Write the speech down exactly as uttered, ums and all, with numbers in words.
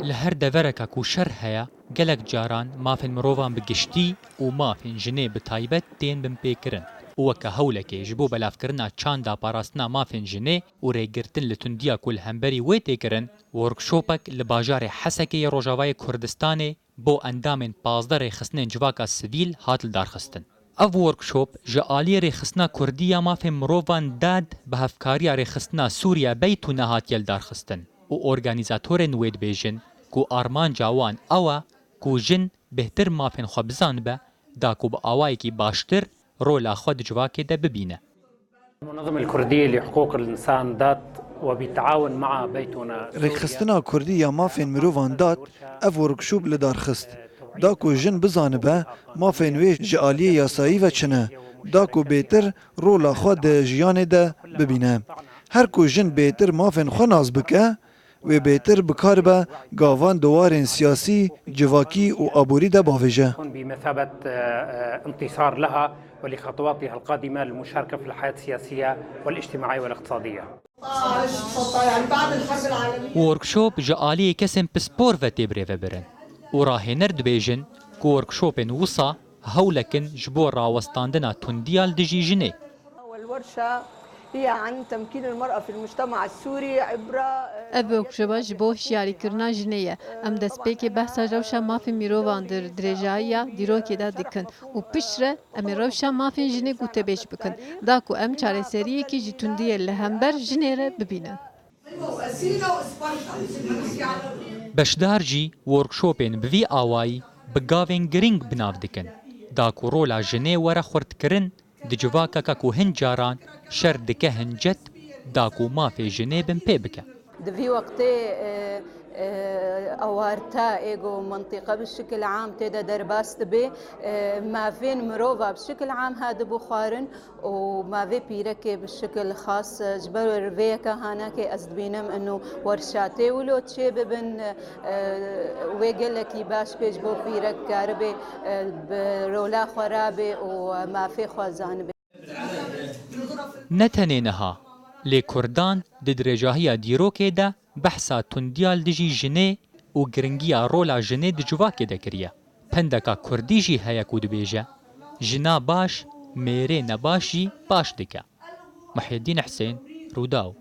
Li her devereke ku şer heye, gelek caran mafên mirovan bi giştî û mafên jinê bi taybet tên binpêkirin û weke hewlekê ji bo belavkirina çanda parastina mafên jinê û rêgirtin li tundiya ku li hemberî wê tê kirin, workshopek li bajarê Hesekê yê Rojavayê Kurdistanê bo endamên pazdeh rêxistinên civaka sivîl hat lidarxistin. Ev workshop ji aliyê Rêxistina Kurdî ya Mafên Mirovan, dad, bi hevkariya Rêxistina Sûriya Beytûne hatiye lidarxistin û organîzatorên wê dibêjin ku armanca wan ew e ku jin bêhtir mafên xwe bizanibe, da ku bi awayekî baştir rola xwe di civakê de bibîne. المنظمة الكردية لحقوق الإنسان، داد، وبالتعاون مع بيتونا سوريا. Rêxistina Kurdî ya Mafên Mirovan, dad, ev workshop li dar xist. Da ku jin bizanibe mafên wê ji aliyê yasayî ve çi ne, da ku bêtir rola xwe di jiyanê de bibîne. Her ku jin bêtir mafên xwe nas bike, wê bêtir bikaribe gavan di warên siyasî, civakî û aborî de bavêje. تكون بمثابة، آه، آه، انتصار لها ولخطواتها القادمة للمشاركة في الحياة السياسية والاجتماعية والاقتصادية. Workshop ji aliyê kesên pispor ve tê birêvebirin û rahêner dibêjin ku workshopên wisa hewlek in ji bo rawestandina tundiya li dijî jinê. والورشة هي عن تمكين المرأة في المجتمع السوري عبر، آه، Ev workshopa ji bo hişyarîkirina jinê ye. Em destpêkê behsa rewşa mafên mirovan di dirêjahiya dîrokê de dikin û piştre em ê rewşa mafên jinê gotebêj bikin, da ku em çareseriyekî ji tundiyê li hember jinê re bibînin. Beşdar jî workshopên bi vî awayî bi gavên girîng bi nav dikin, da ku rola jinê were xurtkirin di civakeke ku hin caran şer dike hincet, da ku mafê jinê binpê bike. Di vî wextê, e, e, awarte ê ku mintîqe bi şikil am tê de derbas dibe, e, mafên mirova bi şikil am hadibû xwarin û mafê pîrekê bi şikil xas, e, ji ber vê yeke hanakê ez dibînim ino werşatê wilo çê bibin, e, wê gelekî baş bê ji bo pîrek karibe, e, bi rola xwe rabe û mafê xwe zanibe. Ne tenê niha, lê Kurdan di dirêjahiya dîrokê de behsa tundiya li dijî jinê û giringiya rola jinê di civakê de kiriye. Pendeka Kurdî jî heye ku dibêje, jina baş, mêrê nebaş jî baş dike. Muhyiddin Husên, Rûdaw.